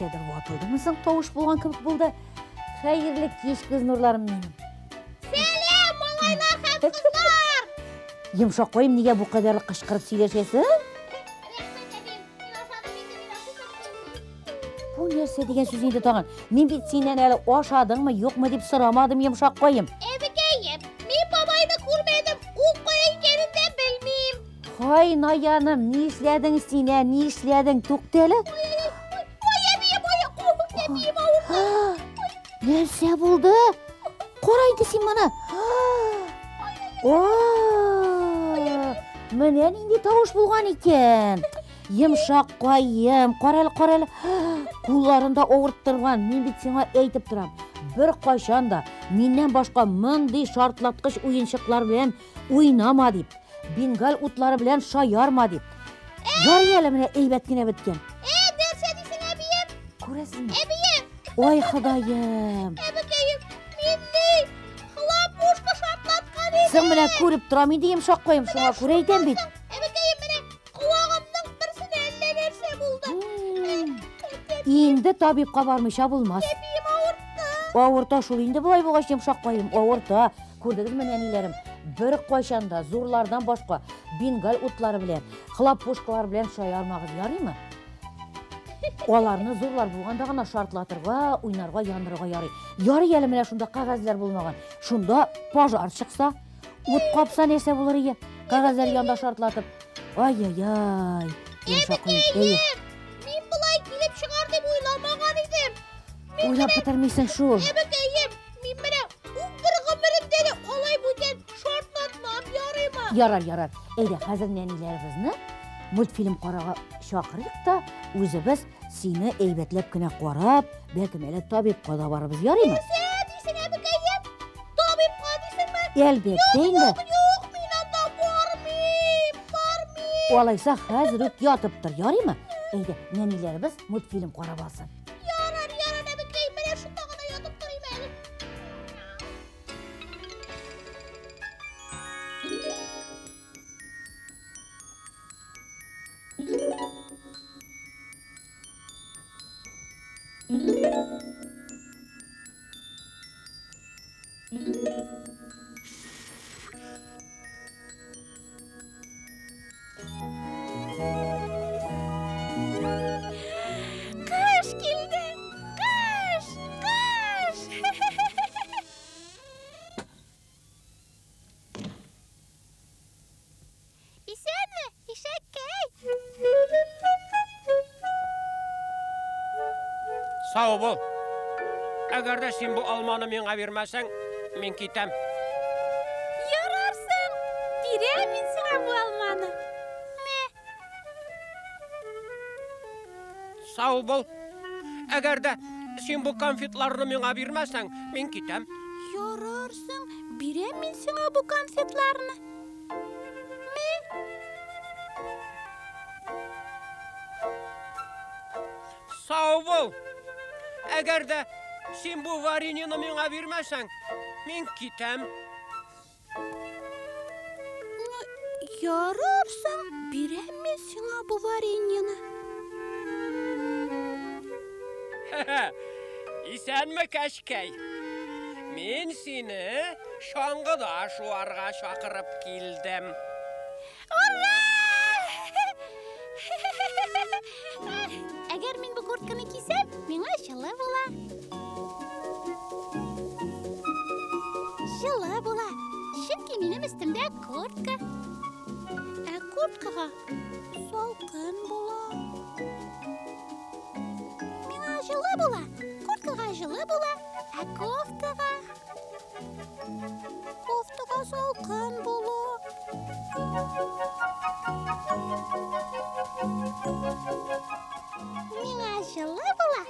Нәрсәдер ватылдымы соң, тавыш булган кебек булды. Хәерле кич, күз нурларым минем. Сәлам, малайлар һәм кызлар! Йомшаккаем, нигә бу кадәр кычкырып сөйләшәсең? Рәхмәт, әбием. Мин ашадым инде, мин ашыйсым килми. Бу нәрсә дигән сүз инде тагын? Мин бит синнән әле ашадыңмы, юкмы дип сорамадым, йомшаккаем. Әбекәем, мин бабайны күрмәдем, ул кая икәнен дә белмим. Һай, наяным, нишләдең син, ә, нишләдең? Тукта әле. Ой, әбием, ой, ой, әбием авырта. Нәрсә булды? Кара инде син моны. Менә нинди тавыш булган икән. Йомшак каем, кара әле, кара әле. Кулларын да авырттырган. Мин бит сиңа әйтеп торам. Бер кайчан да миннән башка мондый шартлаткыч уенчыклар белән уйнама дип. Бенгаль утлары белән шаярма дип. Ярый әле менә әйбәт кенә беткән. Э, нәрсә дисең, әбием? Күрәсезме? Әбием! Ой, Ходаем! Әбекәем, мин ни? Хлопушка шартлаткан идем. Соң менә күреп торам инде йомшак каем, шуңа күрә әйтәм бит. Әбекәем, менә колагымның берсенә әллә нәрсә булды. Инде табибка бармыйча булмас. Әбием авыртты. Авырта шул инде болай булгач йомшак каем, авырта. Күрдегезме, нәниләрем? Бер кайчан да зурлардан башка бенгаль утлары белән, хлопушкалар белән шаярмагыз, ярыймы? Аларны зурлар булганда гына шартлатырга, уйнарга, яндырырга ярый. Ярый әле менә шунда кәгазьләр булмаган. Шунда пожар чыкса, ут капса нәрсә булыр ие? Кәгазьләр янда шартлатып. Ай-яй-яй. Йомшак куеп. Әйе. Мин болай килеп чыгар дип уйламаган идем. Уйлап бетермисең шул. Әбекәем, мин менә бер гомеремдә дә алай бүтән шартлатмам, ярыймы? Ярар, ярар. Әйдә, хәзер нәниләребезне мультфильм карарга чакырыйк та, үзебез сине әйбәтләп кенә карап, бәлкем әле табибка да барырбыз, ярыймы? Нәрсә дисең, әбекәем? Табибка дисеңме? Әлбәттә инде. Юк, юк, мин анда бармыйм, бармыйм. Алайса хәзер үк ятып тор, ярыймы? Әйдә, нәниләребез мультфильм карап алсын. Ярар, ярар, әбекәем, менә шунда гына ятып торыйм әле. Кыш килде! Кыш! Кыш! Исәнме, ишәккәй! Сау бул. Әгәр дә син бу алманы миңа бирмәсәң, мин китәм. Ярарсың! Бирәм мин сиңа бу алманы. Мә. Сау бул. Әгәр дә син бу конфетларны миңа бирмәсәң, мин китәм. Ярарсың, бирәм мин сиңа бу конфетларны. Мә. Сау бул. Әгәр дә син бу вареньены миңа бирмәсәң, мин китәм. Ярарсың, бирәм мин сиңа бу вареньены. Исәнме, Кәчкәй. Мин сине чаңгыда шуарга чакырып килдем. Ура! Әгәр мин бу куртканы кисәм, миңа җылы була. Җылы була, чөнки минем өстемдә куртка. Ә курткага салкын була. Миңа җылы була, курткага җылы була, ә кофтага... Кофтага салкын була. Миңа җылы була,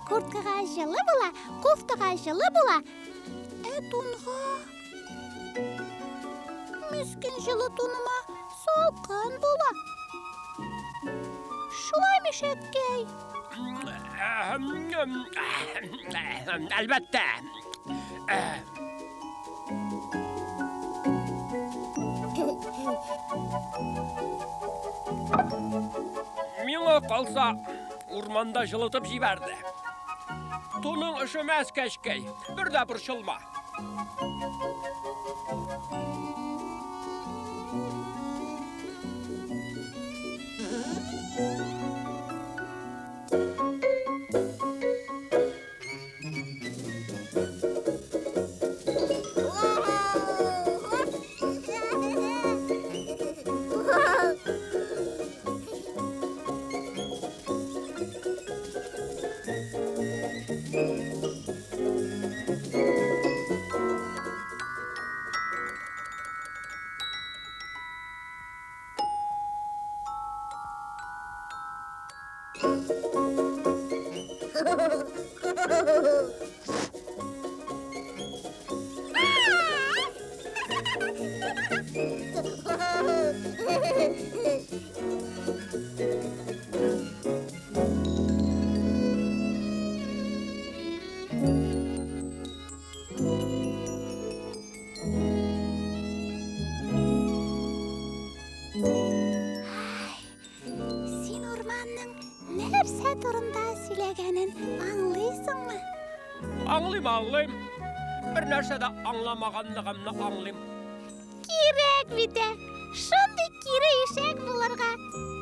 курткага җылы була, кофтага җылы була, ә тунга... Мескен җылы туныма салкын була. Шулай мишәккәй? Әлбәттә. Миңа калса, Урманда җылытып җибәрде. Туның өшемәс, Кәчкәй. Бер дә борчылма. Син урманның нәрсә турында сөйләгәнен аңлыйсыңмы? Аңлыйм, аңлыйм. Бер нәрсә дә аңламаганлыгымны аңлыйм. Кирәк бит, ә! Шундый кире ишәк булырга.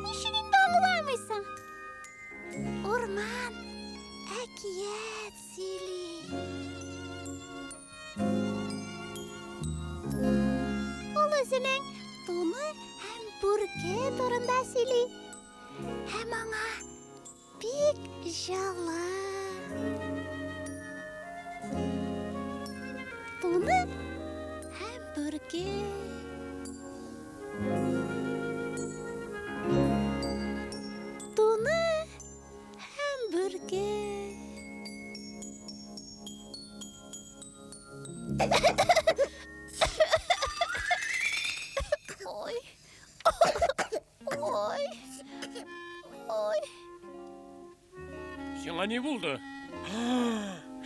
Ничек инде аңламыйсың? Урман әкият сөйли. Ул үзенең туны һәм бүрке турында сөйли. Һәм аңа бик җылы. Туны һәм бүрке. Туны һәм бүрке. Ой. Ой. Ой. Сиңа ни булды?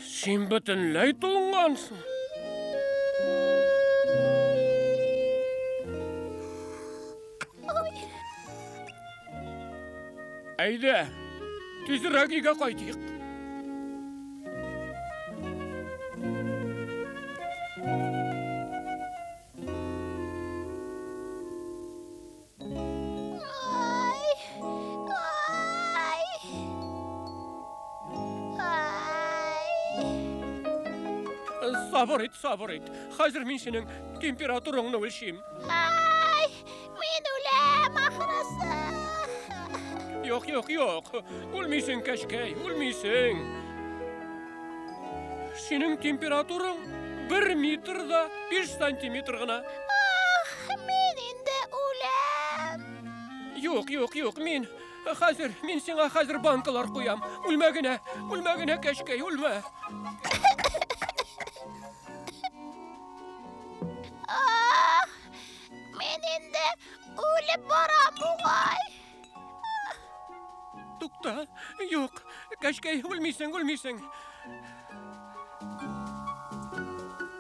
Син бөтенләй туңгансың. Ой. Әйдә, тизрәк өйгә кайтыйк. Ай. Ай. Ай. Сабыр ит, сабыр ит. Хәзер мин синең температураңны үлчим. Ай, мин үләм ахрысы. Юк, юк, юк. Үлмисең, Кәчкәй, үлмисең. Синең температураң 1 метр да 5 сантиметр гына. Ах, мин инде үләм. Юк, юк, юк, мин хәзер, мин сиңа хәзер банкалар куям. Үлмә генә, үлмә генә, Кәчкәй, үлмә. Ах, мин инде үлеп барам бугай. Тукта, юк, Кәчкәй, үлмисең, үлмисең.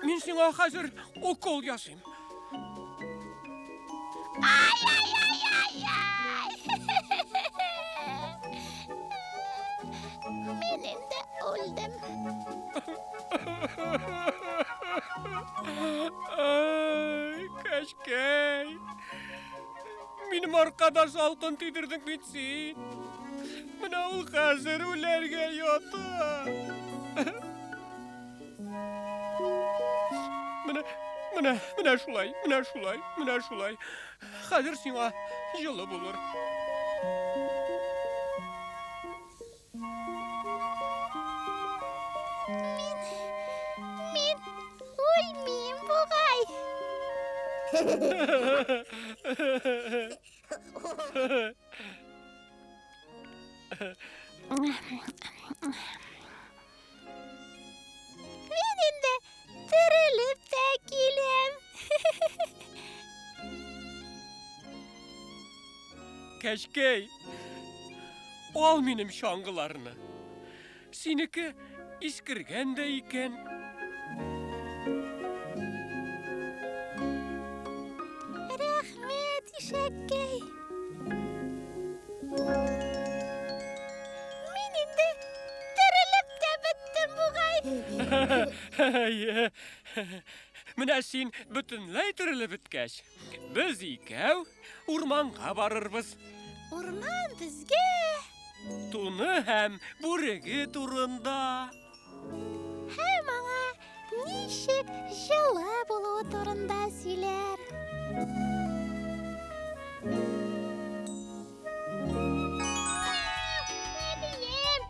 Мин сиңа хәзер укол ясыйм. Ай, ай, ай, ай, ай. Мин инде үлдем. Ай, Кәчкәй. Минем аркада салкын тидердең бит син. Менә ул хәзер үләргә ята. Менә, менә, менә шулай, менә шулай, менә шулай. Хәзер сиңа җылы булыр. Мин үлмим бугай. Мин инде терелеп тә киләм. Кәчкәй, ал минем чаңгыларны. Синеке искергән дә икән. Рәхмәт, ишәккәй. Әйе. Менә син бөтенләй терелеп беткәч, без икәү урманга барырбыз. Урман безгә туны һәм бүреге турында. Һәм аңа ничек җылы булуы турында сөйләр. Әбием!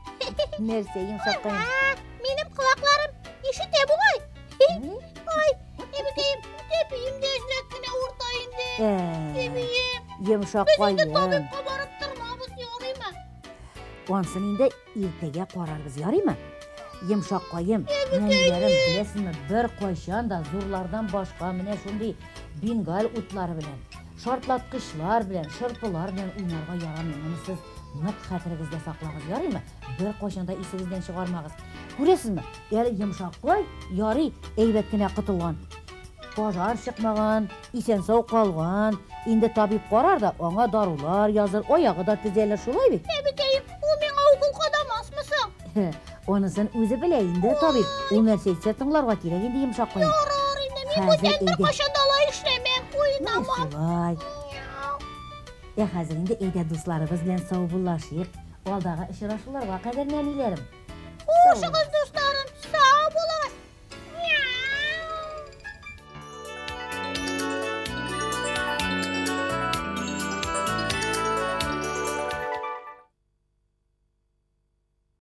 Нәрсә, йомшаккаем? Минем колакларым ишетә бугай. Ай, әбекәем, тәпием дә әзрәк кенә авырта инде. Әбием. Йомшаккаем. Без инде табибка барып тормабыз, ярыймы? Ансын инде иртәгә карарбыз, ярыймы? Йомшаккаем, нәниләрем, беләсезме, бер кайчан да зурлардан башка менә шундый бенгаль утлары белән, шартлаткычлар белән, шырпылар белән уйнарга ярамый. Моны сез нык хәтерегездә саклагыз, ярыймы? Бер кайчан да исегездән чыгармагыз. Күрәсезме, әле йомшаккай ярый әйбәт кенә котылган. Пожар чыкмаган, исән-сау калган. Инде табиб карар да, аңа дарулар языр, аягы да төзәлер, шулай бит? Әбекәем, ул миңа укол кадамасмы соң? Анысын үзе белә инде табиб. Ул нәрсә әйтсә тыңларга кирәк инде, йомшаккаем. Ярар инде, мин бүтән беркайчан да алай эшләмәм, уйнамам. Шулай. Ә хәзер инде әйдә дусларыбыз белән саубуллашыйк. Алдагы очрашуларга кадәр, нәниләрем. Хушыгыз, дусларым, сау булыгыз.